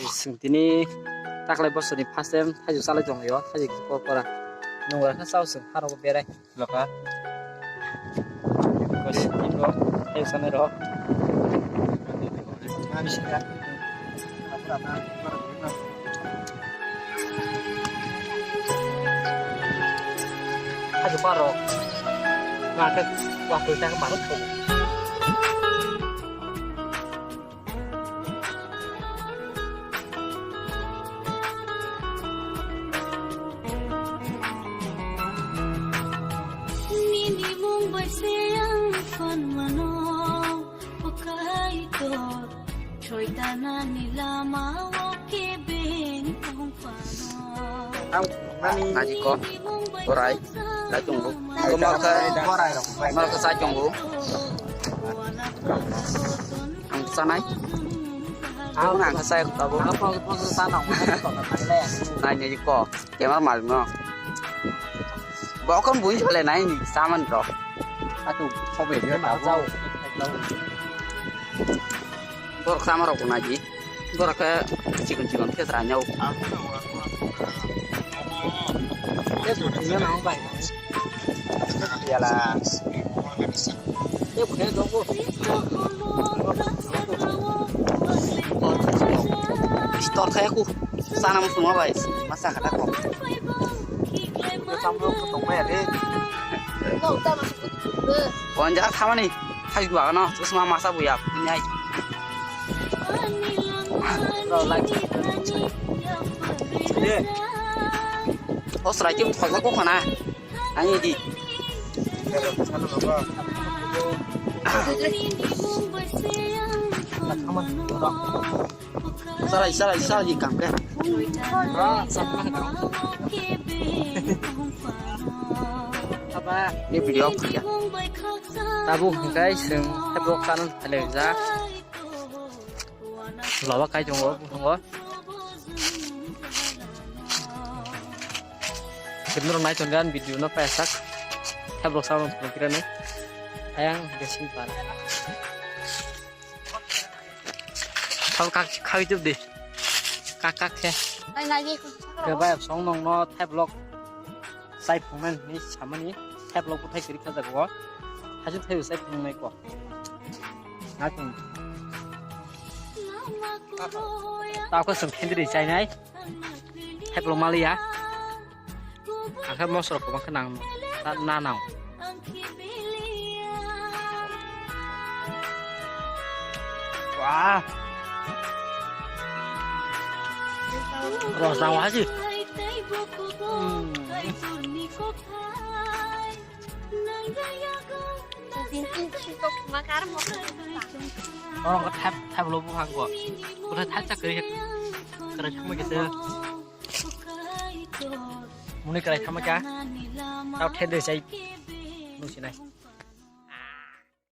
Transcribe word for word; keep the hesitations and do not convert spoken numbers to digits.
Chwng tini taklai bosorni first time thaijuk chalai tonglaio, thaijuk khe kora. Nungra khe chao chwng, harok berai. Loka. Kosik tini rok, thaijuk chanai rok. Thaijuk par rok. Nakhe wakoi ta khe manuk thogo. Nini mung bai se ang phan mano, o Kaitor, soitana ni lama o kebeng tong phano. Ang nani naji ko, borai, dai tunggu. Ko mal ka, mal ka sai tunggu. Ang sanai. Ang ang kasai tabuk. Apa apa sana. Nai ni ko. Kemar mal no. Bokon bui sale nai ni saman rok. Atu sobe dia ma tahu. Borok sama rok naji. Borok ke chikon chikon ke sanyau. Yala. Pistol khai aku. Sana mo semua bai. Masa kata kok. Samlo ko tong ya de. Konja khamani. Khai gua no. Terus mama masa buya. Ini ai. Bro, like. De. Hos rai tim thok ko khana. Ani di. Sarai, sarai, sarai di kam ke. Ni video off ya. Tabuk hingkai seng tebok kanon phalek ja. Lawak kai tongo, tongo. Kemro nai tonggan video no pasak. Thabrok samung tongkirani. Ayang gesing par. Thal kak khawi tup di. Kak kak khe. Nai nai di. Kebai song nong no thablok. Sai phungnai ni samani thablok buthai kiri kha jago. Haji thayo sai phungnai ko. Natung. Tao ko sung khendri chainai. Thablok maliya. Angkhe mosoro kwbang khe nang na nang. Wah. Rosang wasi. Hmm. Orang ke thap thap lo buhang ko. Udah thap cak kiri. Kira cuma gitu. Muni krai thama kha. Tao thende sai. Nung sinai.